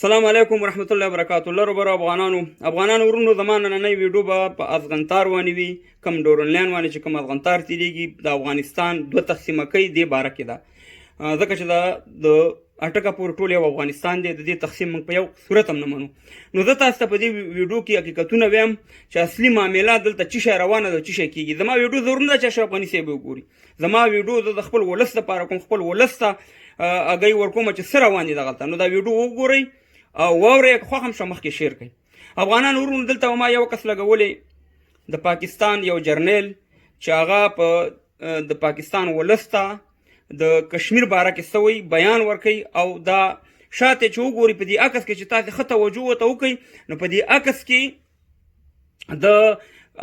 سلام علیکم ورحمت الله وبرکاته. لرو برو افغانانو، افغانانو ورونو، زما نننۍ ویډیو به په افغانتار باندې وي، کوم ډورنلین باندې چې کوم افغانتار تېرېږي، د افغانستان دوه تقسیمه کوي دې باره کې ده. ځکه چې دا د اټکه پورې ټول یو افغانستان دی، د دې تقسیم موږ په یو صورت هم نه منو. نو زه تاسو ته په دې ویډیو کې حقیقتونه وایم چې اصلي معامله دلته څه شی روانه ده، څه شی کېږي. زما ویډیو ضرور نه ده چې اشرف غني صاحب وګوري، زما ویډیو زه د خپل ولس لپاره کوم، خپل ولس ته اګۍ ورکوم چې څه روان دي دغلته. نو دا ویډیو وګورئ او واورئ، که خوښ هم شوه مخکې شیر کړئ. افغانان ورونو، دلته ما یو کس لګولی، د پاکستان یو جرنیل چې هغه په د پاکستان ولس ته د کشمیر باره کې څه وایي، بیان ورکوي. او دا شاته چې وګورئ په دې عکس کې، چې تاسې ښه توجه ورته وکړئ، نو په دې عکس کې د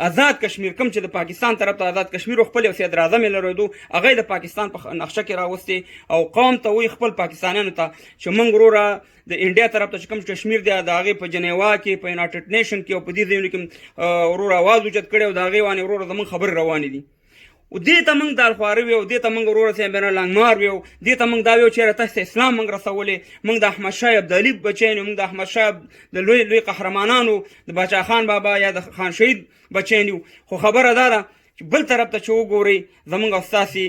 آزاد کشمیر، کوم چې د پاکستان طرف ته آزاد کشمیر خپل یو صدر اعظم یې لرلو، هغه یې د پاکستان په نقشه کې راوستي او قوم ته وایي، خپل پاکستانیانو ته چې موږ وروره د انډیا طرف ته چې کوم کشمیر دی، د هغې په جنیوا کې، په یونایټډ نیشن کې او په دې ځایونو کې وروره اواز اوچت کړی او د هغې باندې وروره زموږ خبرې روانې دي. او دې ته موږ دال خواره ویو، دې ته موږ وروره صاحب نه لنګمار ویو، دې ته موږ دا ویو چې یاره تاسو ته اسلام موږ رسولې، موږ د احمد شاه ابدالي بچیان یو، موږ د احمد شاه د لوی لوی قهرمانانو، د باچا خان بابا یا د خان شهید بچیان یو. خو خبره دا ده چې بل طرف ته چې وګورئ، زموږ او ستاسې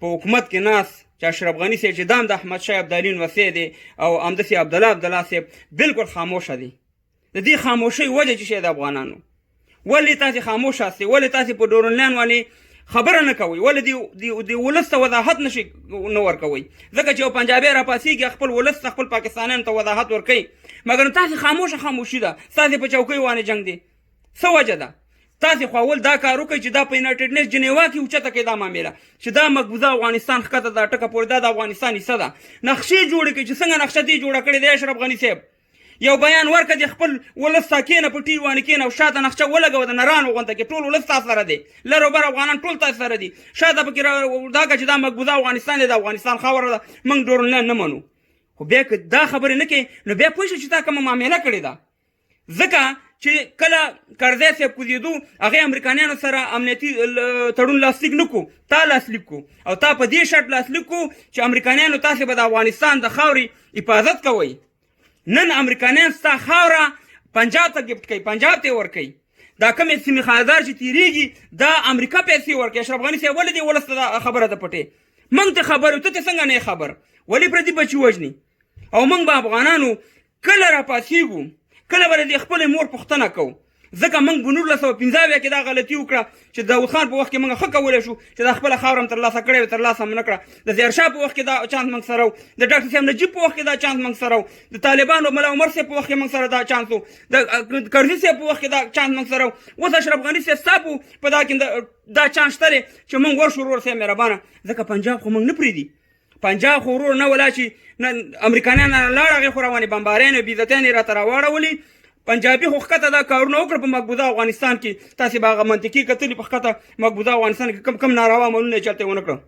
په حکومت کې ناست چې اشرف غني صاحب، چې دا هم د احمد شاه ابدالي نوسی دی، او همداسې عبدالله عبدالله صاحب بالکل خاموشه دی. د دې خاموشۍ وجه چې شی د افغانانو، ولې تاسې خاموش یاستئ؟ ولې تاسې په ډورنلین باندې خبره نه کوئ؟ ولې د ولس ته وضاحت نشي نه ورکوئ؟ ځکه چې یو پنجابی راپاڅېږي، خپل ولس ته، خپل پاکستانیانو ته وضاحت ورکوي، مګر تاسې خاموشه خاموشي ده، ستاسې په چوکۍ باندې جنګ دی. څه وجه ده؟ تاسې خو اول دا کار وکړئ چې دا په یونایټډ نیشن جنیوا کې اوچته کړئ دا معامله، چې دا مقبوضه افغانستان ښکته ده ټکه پورې، دا د افغانستان حصه ده. نقشې جوړې کړئ چې څنګه نقشه دې جوړه کړې ده. اشرف غني صاحب یو بیان ورکړه، د خپل ولس ته کښېنه، په ټي وي باندې کښېنه او شاته نقشه ولګوه د نرانو غونته کې، ټول ولس تا سره دی، لر او بر افغانان ټول تا سره دي. شاته پکې دا کړه چې دا مقبوضه افغانستان دی، د افغانستان خاوره ده، موږ ډورنلین نه منو. خو بیا که دا خبرې نه کوې، نو بیا پوه شه چې تا کومه معامله کړې ده. ځکه چې کله کرزی صاحب کوزېدو، هغې امریکانیانو سره امنیتي تړون لاسلیک نه کو، تا لاسلیک کو، او تا په دې شرط لاسلیک کو چې امریکانیانو تاسې به د افغانستان د خاورې حفاظت کوئ. نن امریکانیان ستا خاوره پنجاب ته ګفټ کوي، پنجاب ته یې ورکوي. دا کومې سیمې خاردار چې تېرېږي، دا امریکا پیسې ورکوي. اشرف غني صاحب، ولې دې ولس ته دا خبره ده پټې؟ موږ ته خبر یو، ته ته څنګه نه یې خبر؟ ولې پردي بچي وژني؟ او موږ به افغانانو کله راپاڅېږو، کله به د دې خپلې مور پوښتنه کوو؟ ځکه موږ په 1975 کې دا غلطي وکړه چې داود خان په وخت کې موږ ښه کولی شو چې دا خپله خاوره هم ترلاسه کړې وي، ترلاسه هم نه کړه. د ظاهرشاه په وخت کې دا چانس موږ سره و، د ډاکټر صاحب نجیب په وخت کې دا چانس موږ سره و، د طالبانو ملا عمر صاحب په وخت کې موږ سره دا چانس و، د کرزي صاحب په وخت کې دا چانس موږ سره و. اوس اشرف غني صاحب ستا په دا کې دا چانس شته دی چې موږ ورشو ورور صاحب مهربانه، ځکه پنجاب خو موږ نه پرېږدي. پنجاب خو ورور نه ولا چې امریکایان لاړ، هغې خو روانې بمبارۍ بې عزتیانې راته راواړولې. پنجابي خو ښکته دا کارونه وکړه په مقبوضه افغانستان کې، تاسې به هغه منطقي کتلي، په ښکته مقبوضه افغانستان کې کم کم ناروا عملونه یې چېرته ونه کړه.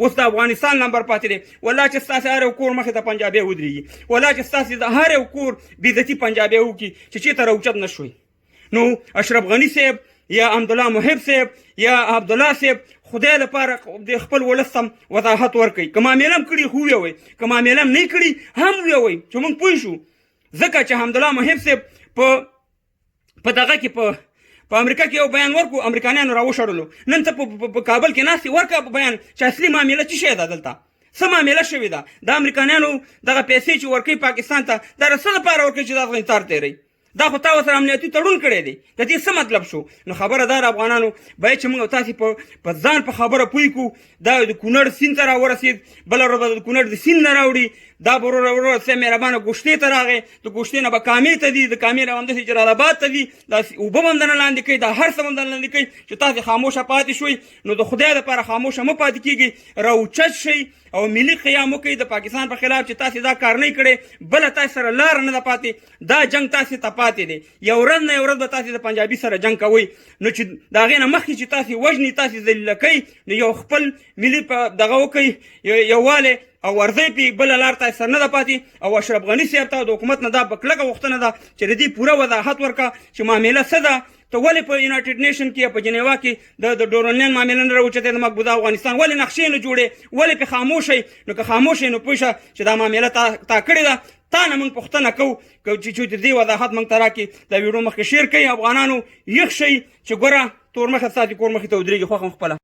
اوس د افغانستان نمبر پاتې دی. والله چې ستاسې هر یو کور مخې ته پنجابی ودرېږي، والله چې ستاسې د هر یو کور بېعزتي پنجابی وکړي چې چېرته راوچت نه شوئ. نو اشرف غني صاحب یا عبدالله محب صاحب یا عبدالله صاحب، خدای لپاره د خپل ولس سم وضاحت ورکړئ. که معامله هم کړي خو ویې وایي، که معامله هم نه کړي هم ویې وایي چې موږ پوه شو. ځکه چې حمدالله محب صاحب په دغه کې په امریکا کې یو بیان ورکو، امریکانیانو راوشړلو. نن ته په کابل کې ناست یې، ورکه بیان چې اصلي معامله څه شی ده، دلته څه معامله شوې ده. د امریکانیانو دغه پیسې چې ورکوي پاکستان ته، دا د څه لپاره ورکوي چې د افغانستان تېروي؟ دا خو تا ورسره امنیتي تړون کړی دی، د دې څه مطلب شو؟ نو خبره دا ده افغانانو، باید چې موږ تاسې په ځان په خبره پوه کړو. دا د کونړ سیند ته راورسېد، بله ورځ به د کونړ د سیند نه راوړي. دا به وروره وروره څه مهربانه ګوشتې ته راغی، د ګوشتې نه به کامې ته ځي، د کامې نه به همداسې جلال اباد ته ځي، دا اوبه به هم درنه لاندې کوي، دا هر څه به هم درنه لاندې کوي. چې تاسې خاموشه پاتې شوئ، نو د خدای دپاره خاموشه مه پاتې کېږئ، راوچت شئ او ملي قیام وکړئ د پاکستان په خلاف. چې تاسې دا کار نه کړئ، بله تاسې سره لاره نه ده پاتې، دا جنګ تاسې ته پاتې دی. یو ورځ نه یو ورځ به تاسې د پنجابي سره جنګ کوئ. نو چې د هغې نه مخکې چې تاسې وژني، تاسې ذلیله کوي، نو یو خپل ملي په دغه وکړئ، یووالی او ورځئ پې، بله لار تاسې سره نه ده پاتې. او اشرف غني صاحب ته د حکومت نه دا په کلکه غوښتنه ده چې د دې پوره وضاحت ورکړه چې معامله څه ده. ته ولې په یونایټډ نیشن کې یا په جنیوا کې د ډورنلین معامله نه راوچتې؟ د مقبوضه افغانستان ولې نقشې نه جوړې؟ ولې پې خاموش یې؟ نو که خاموش یې، نو پوه شه چې دا معامله تا کړې ده. تا نه موږ پوښتنه کوو که چې چې دې وضاحت موږ ته راکړي. دا ویډیو مخکې شیر کړئ افغانانو، یخ شئ چې ګوره تور مخه ستاسو کور مخې ته ودرېږي. خوښه خپله.